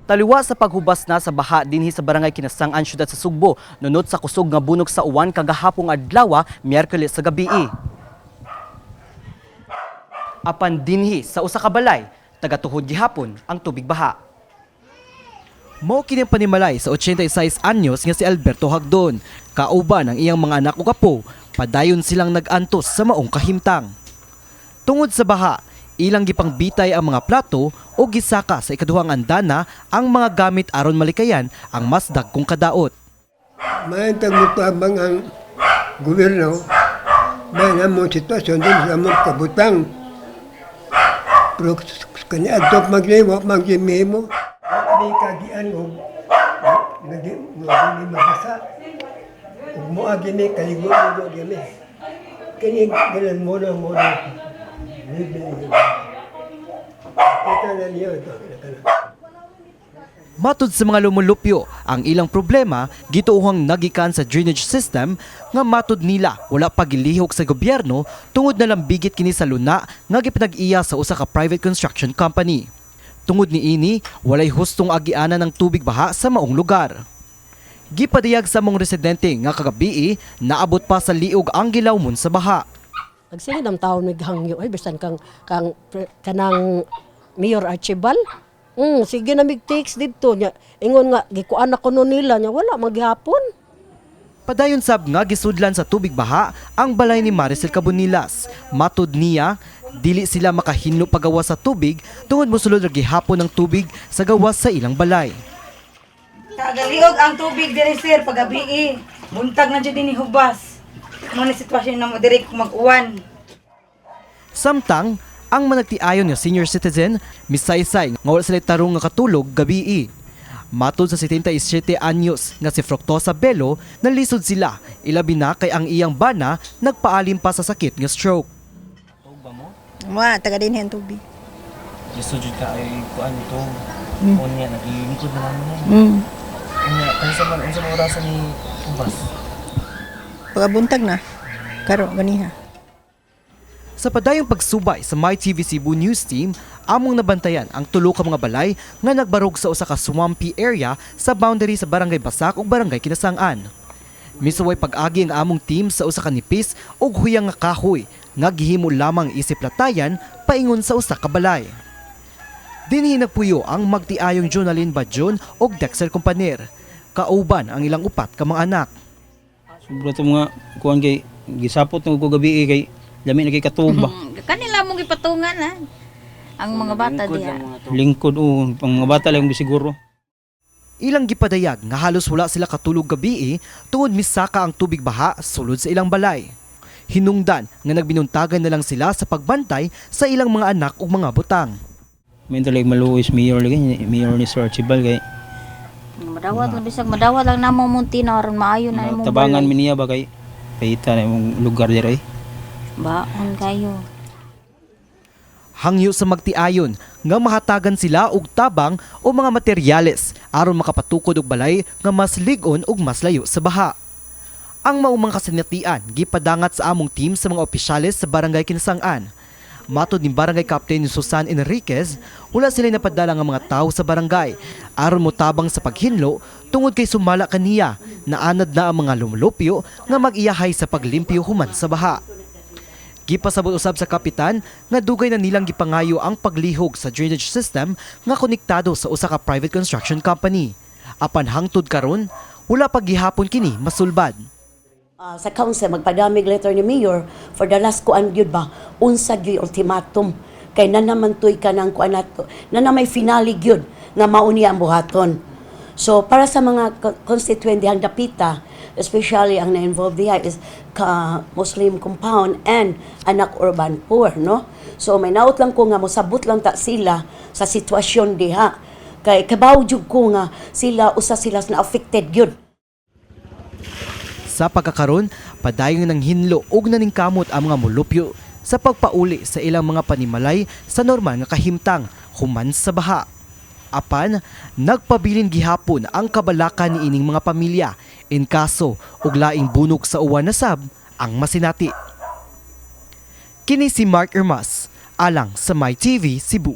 Taliwa sa paghubas na sa baha dinhi sa Barangay Kinasang-an, syudad sa Sugbo, nunot sa kusog nga bunog sa uwan kagahapong adlaw, Miyerkules sa gabii. Apan dinhi sa usa ka balay, tagatuhod gihapon ang tubig baha. Mao kini ang panimalay sa 86 anyos nga si Alberto Hagdon. Kauban ang iyang mga anak ug apo, padayon silang nag-antos sa maong kahimtang. Tungod sa baha, ilang gipangbitay ang mga plato o gisaka sa ikaduhang andana ang mga gamit aron malikayan ang mas dagkong kadaot. Maayong mutabang ang gobyerno, may namong sitwasyon din sa among kabutang. Pero kaniadto magliwa, maglimimo. May kagian og nga di nga dili mabasa. Ug moagi mi kaligo-ligo gyud mi. Kini galan mo na mo na. Libre. Kita na niyo ito. Kana. Matud sa mga lumulupyo, ang ilang problema gituohang nagikan sa drainage system nga matud nila wala pa gilihok sa gobyerno tungod na lambigit kini sa luna nga gipinag-iya sa usa ka private construction company. Tungod niini, walay hustong agianan ng tubig baha sa maong lugar. Gipadayag sa mong residente nga kagabii, naabot pa sa liog ang gilawmon sa baha. Pagsige ng taon naghangyo ay bisan kang kang kanang Mayor Archibald. Sige na mig takes didto nya. Ingon nga gikuan ako no nila nya wala maghapon. Padayon sab nga gisudlan sa tubig baha ang balay ni Maricel Cabonilas. Matud niya, dili sila makahinlo pagawas sa tubig tungod mosulod ra gihapon ng tubig sa gawas sa ilang balay. Kagaliog ang tubig diri, sir, pagabi. Buntag na jud ni hubas. Mo ni sitwasyon na mo diri kung mag-uwan. Samtang, ang managtiayon nga senior citizen, misaysay nga wala sila tarong nga katulog gabii. Matod sa 77 anyos nga si Fructosa Belo, nalisod sila, ilabi na kay ang iyang bana nagpaalim pa sa sakit nga stroke. Mga taga din ang tubig. Lisod jud ka ay kuan ito. Unya naglilingkod na lang mo. Unya kansa man unsa man orasan ni ubas? Pagabuntag na. Karo ganiha. Sa padayong pagsubay sa MyTV Cebu News Team, among nabantayan ang tulo ka mga balay nga nagbarog sa usa ka swampy area sa boundary sa Barangay Basak ug Barangay Kinasangan. Misuway pag-agi ang among team sa usa ka nipis ug huyang nga kahoy nga gihimo lamang isip latayan paingon sa usa ka balay. Dinhi nagpuyo ang magtiayong Jonalyn Badjon ug Dexter Companer. Kauban ang ilang upat ka mga anak. Sobra to mga kuan kay gisapot ng ko gabi kay lami na kay katuog ba. Kanila mong gipatungan ha. Ang mga bata diha. Lingkod o ang mga bata lang siguro. Ilang gipadayag nga halos wala sila katulog gabii tungod misaka ang tubig baha sulod sa ilang balay. Hinungdan nga nagbinuntagan na lang sila sa pagbantay sa ilang mga anak ug mga butang. May talag maluoy mayor lagi, mayor ni Sir Archibald kay Madawat lang bisag madawat lang namo munti na aron maayo na imong tabangan balay. mi niya ba kay kahita na imong lugar diri. Baon kayo. Hangyo sa magtiayon nga mahatagan sila og tabang o mga materyales aron makapatukod og balay nga mas lig-on ug mas layo sa baha. Ang maumang kasinatian gipadangat sa among team sa mga opisyales sa Barangay Kinasang-an. Matod ni Barangay Captain Susan Enriquez, wala sila napadala nga mga tao sa barangay aron motabang sa paghinlo tungod kay sumala kaniya na anad na ang mga lumulupyo nga mag-iyahay sa paglimpyo human sa baha. Gipasabot usab sa kapitan nga dugay na nilang gipangayo ang paglihog sa drainage system nga konektado sa usa ka private construction company. Apan hangtod karon, wala pa gihapon kini masulbad. Sa council magpadamig letter ni mayor for the last kuan gyud ba unsa gyud ultimatum kay na naman tuy kanang kuan nato na na may finale gyud nga mao niya ang buhaton. So para sa mga constituent dihang dapita, especially ang na-involved diha is ka Muslim compound and anak urban poor, no? So may naot lang ko nga mosabot lang ta sila sa sitwasyon diha kay kabaw jud ko nga sila usa sila na affected gyud. Sa pagkakaron, padayon ng hinlo ug naningkamot ang mga mulupyo sa pagpauli sa ilang mga panimalay sa normal nga kahimtang human sa baha. Apan, nagpabilin gihapon ang kabalakan ni ining mga pamilya in kaso og laing bunok sa uwan na sab ang masinati. Kini si Mark Ermas, alang sa MyTV Cebu.